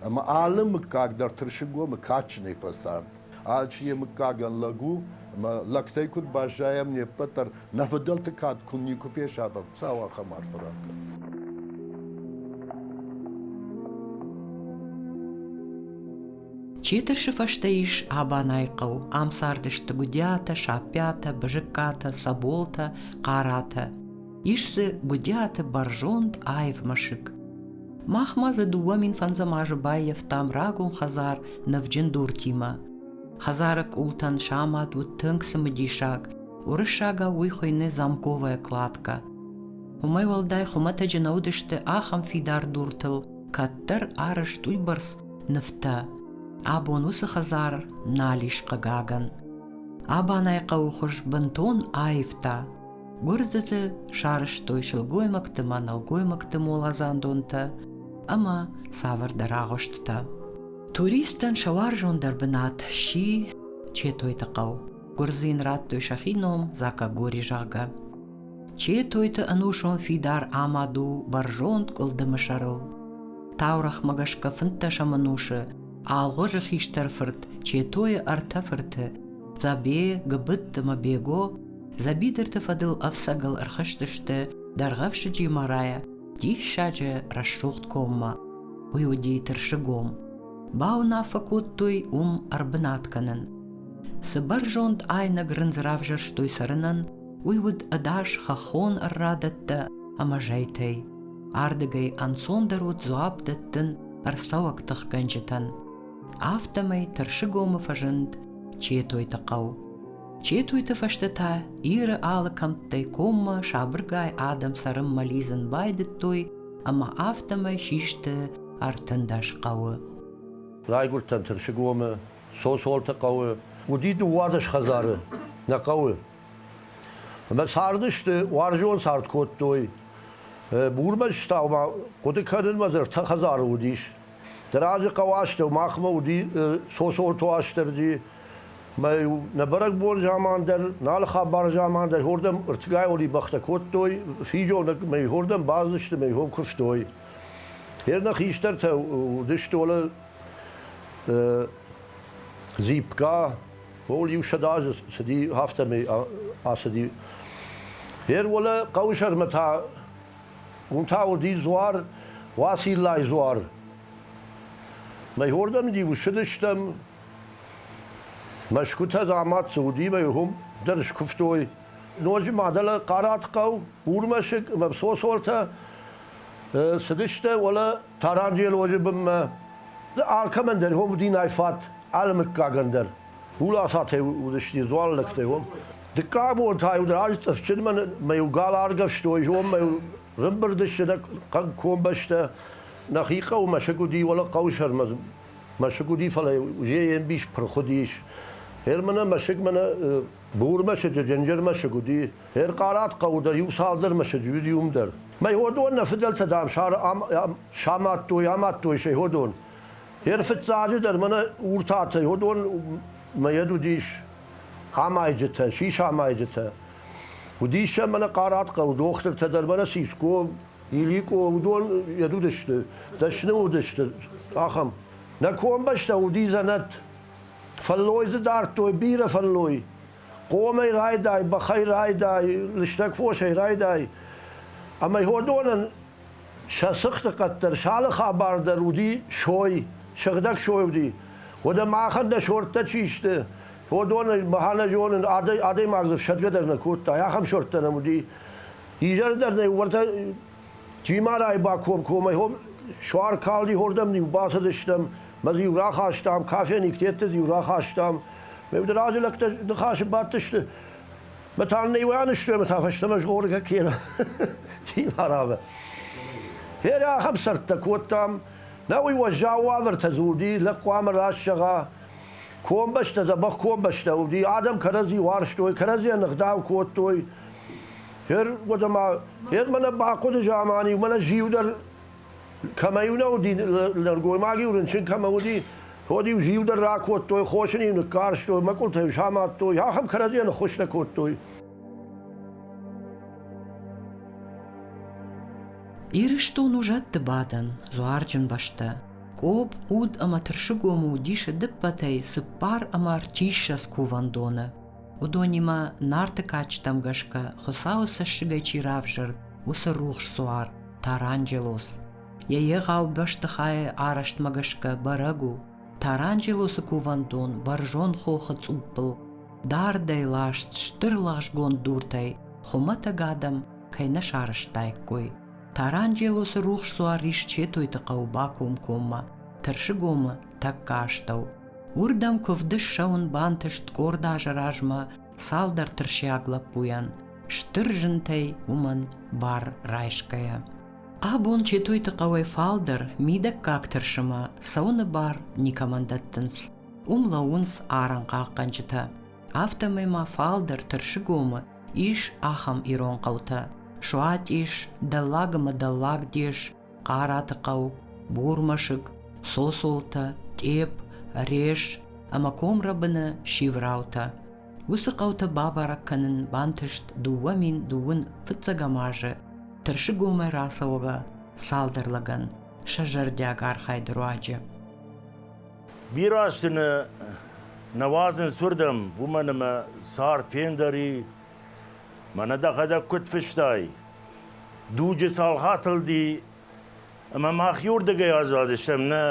Ӕмӕ алы мыггаг дӕр Тырсыгомы кадджынӕй фӕцард. Алчи йӕ мыггагӕн лӕг у, ӕмӕ лӕгтӕй куыд баззайӕм не ппӕт дӕр, нӕ фыдӕлты кад куы никуы фесафӕм, Хуыцау ахӕм арфӕ ракӕнӕд. Четырсы фӕстӕ ис Абанайы хъӕу. Ам цардысты Гуыдиатӕ, Саппиатӕ, Бызыккатӕ, Цӕболтӕ, Хъаратӕ. Ис дзы Гуыдиаты бӕрзонд аив мӕсыг. Мах ма дзы 2005 азы баййӕфтам рагон хӕдзар нывджын дуртимӕ. Хӕдзары къултӕн самад уыд тынг цымыдисаг, уырыссагау уый хуыйны замковая кладка. Уымӕй уӕлдай хуымӕтӕджы нӕ уыдысты ахӕм фидар дуртыл кӕддӕр арӕзт уыйбӕрц нывтӕ. Абон уыцы хӕдзар нал ис хъыгагӕн. Абанайы хъӕуы хуыз бынтон аивта. Гуырдзыты сарӕзтой сылгоймӕгты мӕ нӕлгоймӕгты моладзандонтӕ ӕмӕ цавӕрдӕр агъуыстытӕ. Туристтӕн сӕ уарзондӕр бынат сси Четойты хъӕу. Гуырдзы йын радтой сӕхи ном Закагори, зӕгъгӕ. Четойты ӕнусон фидар амад у бӕрзонд къуылдымы сӕрыл. Таурӕгъмӕ гӕсгӕ фынддӕсӕм ӕнусы Алгъуызы хистӕр фырт Четойы ӕртӕ фырты Дзабе, Гыбытт ӕмӕ Бего дзӕбидырты фӕдыл ӕфцӕгыл ӕрхызтысты Дӕргъӕвсы Джимарайӕ диссаджы рӕсугъд коммӕ. Уый уыди Тырсыгом. Бауынаффӕ кодтой уым ӕрбынат кӕнын. Цы бӕрзонд айнӕг рындз равзӕрстой цӕрынӕн, уый уыд ӕдас хӕххон ӕррадӕттӕ ӕмӕ зӕйтӕй. Ардыгӕй ӕнцондӕр уыд дзуапп дӕттын ӕрцӕуӕг тыхгӕнджытӕн. Афтӕмӕй Тырсыгомы фӕзынд Четойты хъӕу. Четойты фӕстӕ та Иры алы кӕмттӕй коммӕ сабыргай адӕм цӕрынмӕ лидзын байдыдтой ӕмӕ афтӕмӕй систы 13 хъӕуы. Райгуырдтӕн Тырсыгомы, Сосолты хъӕуы. Уыди 12 хӕдзары нӕ хъӕуы. Ӕмӕ цардысты, уарзон цард кодтой. Бурмӕстау ма хъуыды кӕнынмӕ дзы ӕртӕ хӕдзары уыдис. Дӕразы хъӕуы астӕу махмӕ уыди Сосолты Уастырджи, мӕ нӕ бӕрӕгбон заман дӕр, нал хабар заман дӕр хордӕм ӕртыгай бӕхтӕ кодтой, физонӕг мӕ хордӕм бацыдысты, мӕ хом куывтой. Гъер нӕ хистӕртӕ уыдысты уӕлӕ Дзипка, ол иу сӕдӕ азы цыди, афтӕмӕй ацыди. Гъер уӕлӕ хъӕуы сӕрмӕ та уым та уыди дзуар, Уациллайы дзуар. Мӕ хордӕм иу ссыдыстӕм, Мӕскуытӕ дзамат цы уыди, мӕ уым дӕр скуывтой. Ноджы ма дӕлӕ Хъарат хъӕу, Урмӕсыг ӕмӕ Сосолтӕ. Цыдысты уӕлӕ Таранджелозы бынмӕ. Алкӕмӕн дӕр уым уыди найфат, алы мыггагӕн дӕр. Уласатӕй уыдысты, дзуаллӕгтӕй уым. Дыккаг бон та-иу разы цъыфджынмӕ мӕ-иу гал аргӕвстой, уым мӕ-иу рымбырд сты нӕ комбӕстӕ. Нӕхи хъӕуы мӕсыг уыди, уӕлӕ хъӕуы сӕрмӕ мӕсыг уыди, фӕлӕ йе мбис пырх уыдис. Гъер мӕнӕ мӕсыг мӕнӕ бур мӕсыджы дынджыр мӕсыг уыди. Гъер Къарат хъӕуы дӕр иу цалдӕр мӕсыджы уыди уым дӕр. Мӕ уыдон нӕ фыдӕлтӕ, дам, самадтой, амадтой сӕ уыдон. Гъер фыццаджы дӕр мӕнӕ Уртатӕй уыдон мӕ йед уыдис амайджытӕ, сисамайджытӕ. Уыдис сӕм мӕнӕ Къарат хъӕуы дохтыртӕ дӕр, мӕнӕ Сиско, Иликъо, уыдон йед уыдысты, дӕсны уыдысты, ахӕм. Нӕ комбӕстӕ уыди дзӕнӕт. Фӕллой дзы дардтой, бирӕ фӕллой. Хъомӕй райдай, бӕхӕй райдай, лыстӕг фосӕй райдай. Ӕмӕ уыдонӕн сӕ цыхты хъӕд дӕр, сӕ алы хабар дӕр уыди сой, сыгъдӕг сой уыди. Уӕдӕ махӕн нӕ сорттӕ чи сты, уыдоны махӕн нӕ зонын, адӕймаг дзы фсӕдгӕ дӕр нӕ кодта, ахӕм сорттӕ нӕм уыди. Изӕр дӕр нӕ уӕртӕ Джимарайы бакомкоммӕ суар калди, хордӕм-иу бацыдыстӕм, мӕ дзы-иу рахастам, кафеникетты дзы-иу рахастам. Ме разы лӕгтӕ ныхасы бадтысты. Мӕ та нӕ анызтой ӕмӕ та фӕстӕмӕ згъоргӕ кӕна Джимарамӕ. Гъер ахӕм цӕрдтӕ кодтам. Нӕ уый уӕззау уавӕртӕ дзы уыди, лӕг хъуамӕ раст зӕгъа. Комбӕстӕ дзӕбӕх комбӕстӕ уыди, адӕм кӕрӕдзи уарзтой, кӕрӕдзийӕн ӕгъдау кодтой. Гъер уӕдӕ ма, гъер мӕнӕ бахъуыды заман-иу мӕнӕ зиу дӕр кӕмӕ-иу нӕ уыди, нӕлгоймаг-иу рынчын кӕмӕ уыди, уӕд-иу зиу дӕр ракодтой, хос ын-иу ныккарстой, мӕкъуылтӕ-иу самадтой, ахӕм кӕрӕдзийӕн ӕххуыс нӕ кодтой. Ирыстон у зӕдты бадӕн, дзуарджын бӕстӕ. Къоб, Хъуд ӕмӕ Тырсыгомы уыдис ӕдыппӕтӕй цыппар ӕмӕ ӕртиссӕдз кувӕндоны. Уыдонимӕ Нарты кадджытӕм гӕсгӕ Хуыцауы цӕссыгӕй чи равзӕрд, уыцы рухс дзуар Таранджелос. Йӕ егъау бӕстыхайы арӕзтмӕ гӕсгӕ бӕрӕг у, Таранджелосы кувӕндон бӕрзонд хохы цъуппыл дардӕй ласт стыр лӕгъзгонд дуртӕй хуымӕтӕг адӕм кӕй нӕ сарӕзтаиккой. Таранджелосы рухс дзуар ис Четойты хъӕуы бакомкоммӕ, Тырсыгомы тӕккӕ астӕу. Уырдӕм куывды ссӕуын бантыст къорд азы размӕ цалдӕр тырсиаг лӕппуйӕн, стыр зынтӕй уымӕн бар райсгӕйӕ. Абон Четойты хъӕуӕй фалдӕр мидӕггаг тырсымӕ цӕуыны бар никӕмӕн дӕттынц. Уым лӕууынц арӕнхъахъхъӕнджытӕ. Афтӕмӕй ма фалдӕр Тырсыгомы ис ахӕм ирон хъӕутӕ: Суатъис, Дӕллаг ӕмӕ Дӕллаг Дес, Хъараты хъӕу, Бурмӕсыг, Сосолтӕ, Тъеп, Рес ӕмӕ Комрӕбыны Сивраутӕ. Уыцы хъӕутӕ бабӕрӕг кӕнын бантыст 2000 фыццӕгӕм азы Тырсыгомӕй рацӕугӕ цалдӕр лӕгӕн сӕ зӕрдиаг архайды руаджы. Бирӕ азты нӕ нӕ уадзынц уырдӕм, уымӕн ӕмӕ цард фендӕр и. Мӕнӕ дӕхӕдӕг куыд фыстай, дуджы цалх атылди ӕмӕ мах иуырдыгӕй аззадыстӕм, нӕ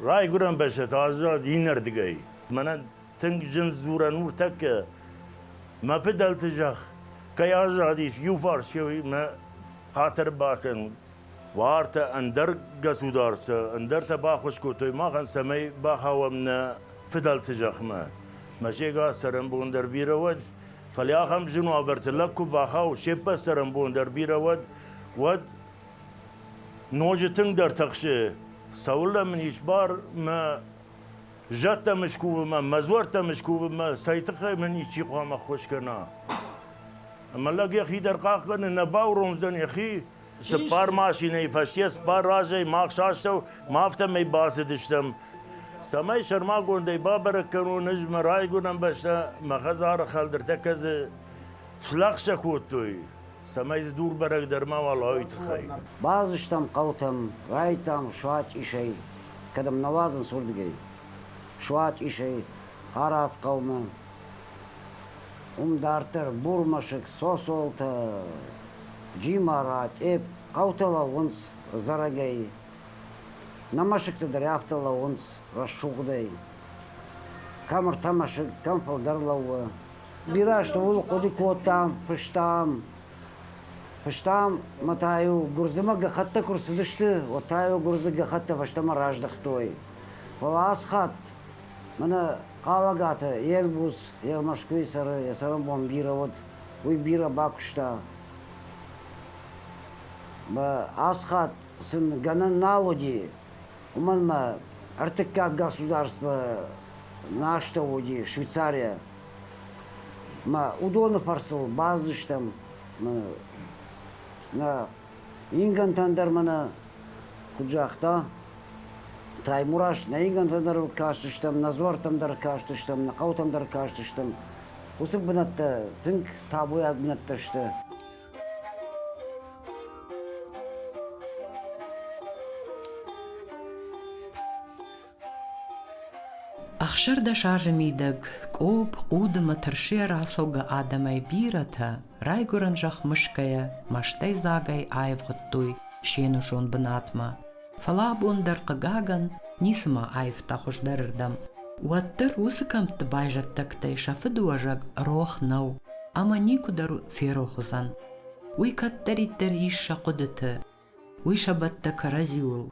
райгуырӕн бӕстӕ та аззад иннӕрдыгӕй. Мӕнӕн тынг зын дзурӕн у ныртӕккӕ, мӕ фыдӕлты зӕхх кӕй аззадис иуфарс, мӕ хатыр бакӕн, Уартӕ ӕндӕр государство, ӕндӕртӕ баххуыс кодтой махӕн, цӕмӕй бахауӕм нӕ фыдӕлты зӕхмӕ. Мӕ сега цӕрӕнбон дӕр бирӕ уӕд, фӕлӕ ахӕм зын уавӕрты лӕг куы бахауы, се ппӕт цӕрӕнбон дӕр бирӕ уӕд, уӕд ноджы тынгдӕр тыхсы, цӕуылнӕ мын ис бар мӕ зӕдтӕм скувынмӕ, мӕ дзуӕрттӕм скувынмӕ, цӕй тыххӕй мын исчи хъуамӕ ххуыс кӕна? Ӕмӕ лӕг йӕхи дӕр хъахъхъӕны, нӕ бауромдзӕн йӕхи. Цыппар машинӕйы фӕсте, цыппар разӕй мах састӕу, ма афтӕмӕй бацыдыстӕм. Цӕмӕй сӕрмагондӕй бабӕрӕг кӕнон ӕз мӕ райгуырӕн бӕстӕ, мӕ хӕдзары хӕлдыртӕ дзы слӕгъстӕ кодтой, цӕмӕй дзы дур бӕрӕг дӕр мауал уа, уый тыххӕй. Бацыдыстӕм хъӕутӕм, райдтам Суачъисӕй, кӕдӕм нӕ уадзынц, уырдыгӕй. Суачъисӕй Хъарат хъӕумӕ. Уым дарддӕр Бурмӕсыг, Сосолтӕ, Джимара, Тъеп, хъӕутӕ лӕууынц зарӕгӕй. Нӕ мӕсыгтӕ дӕр афтӕ лӕууынц рӕсугъдӕй. Кӕм ӕртӕ мӕсыг, кӕм фылдӕр лӕууы. Бирӕ азты ууыл хъуыды кодтам, фыстам. Фыстам ӕмӕ та-иу Гуырдзымӕ гӕххӕттӕ куы рцыдысты, уӕд та-иу Гуырдзы гӕххӕттӕ фӕстӕмӕ раздӕхтой. Фӕлӕ ацы хатт мӕнӕ Хъалӕгаты Эльбрус йӕ Мӕскуыйы цӕры, йӕ цӕрӕнбон бирӕ уыд, уый бирӕ бакуыста. Мӕ ацы хатт сын гӕнӕн нал уыди, уымӕн мӕ ӕртыккаг государство нӕ астӕу уыди Швейцария. Мӕ уыдоны фӕрцыл бацыдыстӕм нӕ ингӕнтӕн дӕр мӕнӕ, куыд загъта Таймураз, нӕ ингӕнтӕн дӕр кастыстӕм, нӕ дзуӕрттӕм дӕр кастыстӕм, нӕ хъӕутӕм дӕр кастыстӕм. Уыцы бынӕттӕ тынг табуйаг бынӕттӕ сты. 16 азы мидӕг Къоб, Хъуд ӕмӕ Тырсыйӕ рацӕугӕ адӕмӕй бирӕтӕ райгуырӕн зӕхх мысгӕйӕ мӕстӕйдзагӕй аивгъуыдтой се нусон бынатмӕ. Фӕлӕ абон дӕр, хъыгагӕн, ницыма аивта хуыздӕрырдӕм. Уӕддӕр уыцы кӕмтты байзӕддӕгтӕй сӕ фыдыуӕзӕг рох нӕу ӕмӕ никуыдӕр ферох уыдзӕн. Уый кӕддӕриддӕр ис сӕ хъуыдыты, Уый сӕ бӕтты кӕрӕдзиуыл.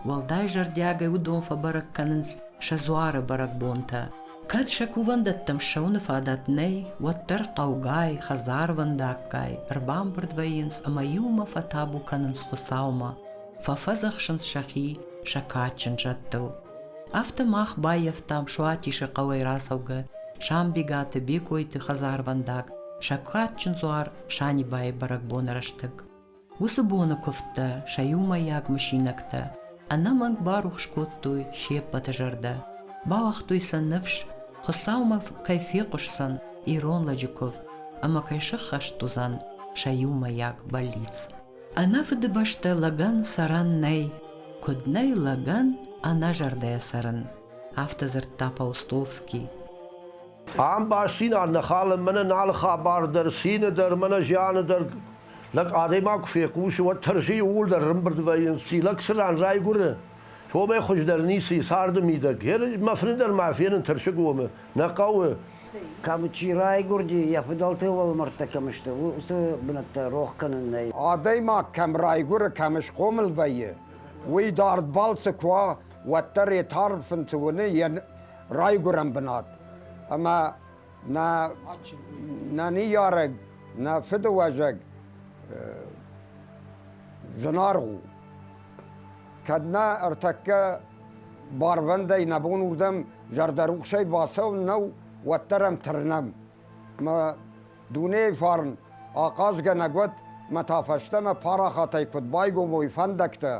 Уӕлдай зӕрдиагӕй уыдон фӕбӕрӕг кӕнынц сӕ дзуары бӕрӕгбонтӕ. Кӕд сӕ кувӕндӕттӕм ссӕуыны фадат нӕй, уӕддӕр хъӕугай, хӕдзарвӕндаггай ӕрбамбырд вӕййынц ӕмӕ иумӕ фӕтабу кӕнынц Хуыцаумӕ, фӕфӕдзӕхсынц сӕхи сӕ кадджын зӕдтыл. Афтӕ мах баййӕфтам Суатисы хъӕуӕй рацӕугӕ Самбегаты Бекойты хӕдзарвӕндаг сӕ кадджын дзуар Санибайы бӕрӕгбоны рӕстӕг. Уыцы боны куывдтӕ, сӕ иумӕйаг мысинӕгтӕ ӕнӕмӕнг барухс кодтой се ппӕты зӕрдӕ, бауагътой сӕ ныфс, Хуыцаумӕ кӕй фехъуысдзӕн ирон лӕджы куывд ӕмӕ кӕй сӕххӕст уыдзӕн сӕ иумӕйаг бӕллиц. Ӕнӕ фыдыбӕстӕ лӕгӕн цӕрӕн нӕй, куыд нӕй лӕгӕн ӕнӕзӕрдӕйӕ цӕрын, афтӕ дзырдта Паустовский. Ам бастдзинад нӕ халы, мӕнӕн алы хабар дӕр, цины дӕр, мӕнӕ зианы дӕр. Лӕг адӕймаг куы фехъусы, уӕд тӕрсы иууылдӕр ӕрӕмбырд вӕййынц. Ци лӕг цы ран райгуыры, уымӕй хуыздӕр ницы и царды мидӕг. Мӕ фыны дӕр ма фенын Тырсыгомы, нӕ хъӕуы. Кӕм чи райгуырди, йӕ фыдӕлты уӕлмӕрдтӕ кӕм сты, уыцы бынӕттӕ рох кӕнын нӕй. Адӕймаг кӕм райгуыры, кӕм схъомыл вӕййы, уый дард балцы куы уа, уӕддӕр йӕ тар фынты уыны йӕ райгуырӕн бынат. Ӕмӕ нӕ, нӕ ныййарӕг, нӕ фыдыуӕзӕг зынаргъ у. Кӕд нӕ ӕртӕккӕ барвӕндӕй нӕ бон уырдӕм зӕрдӕрухсӕй бацӕуын нӕу, уӕддӕр ӕм тырнӕм. Мӕ дунейы фарн ахъазгӕнӕг уӕд, мӕ та фӕстӕмӕ парахатӕй куыд байгом уой фӕндӕгтӕ,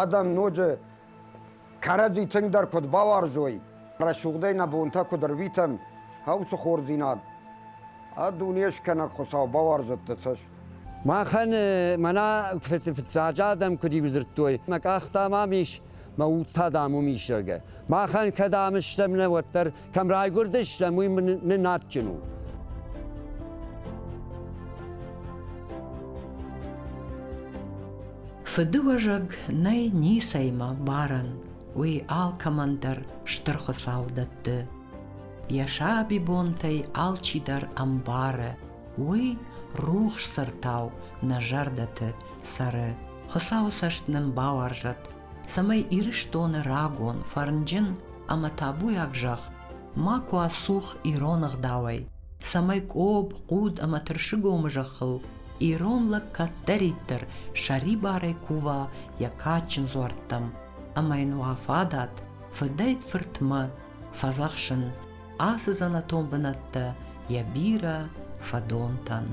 адӕм ноджы кӕрӕдзи тынгдӕр куыд бауарзой, рӕсугъдӕй нӕ бонтӕ куыд ӕрвитӕм, уыцы хорздзинад. А дуне скӕнӕг Хуыцау бауарзӕд дӕ цӕст. Махӕн мӕнӕ фыццаджы адӕм куыд-иу дзырдтой, мӕ къӕхтӕ мӕм ис, мӕ уд та, дам, уым ис, зӕгъгӕ. Махӕн кӕд ам стӕм нӕ, уӕддӕр кӕм райгуырдыстӕм, уый нын адджын у. Фыдыуӕзӕг нӕй ницӕимӕ барӕн, уый алкӕмӕн дӕр Стыр Хуыцау дӕтты. Йӕ сабибонтӕй алчидӕр ӕмбары, уый рухс цыртау нӕ зӕрдӕты цӕры. Хуыцауы цӕст нын бауарзӕд, цӕмӕй Ирыстоны рагон, фӕрнджын ӕмӕ табуйаг зӕхх макуы ацух ирон ӕгъдауӕй, цӕмӕй Къоб, Хъуд ӕмӕ Тырсыгомы зӕххыл ирон лӕг кӕддӕриддӕр сӕрибарӕй кува йӕ кадджын дзуӕрттӕм ӕмӕ йын уа фадат фыдӕй-фыртмӕ фӕдзӕхсын ацы дзӕнӕтон бынӕттӕ йӕ бирӕ фӕдонтӕн.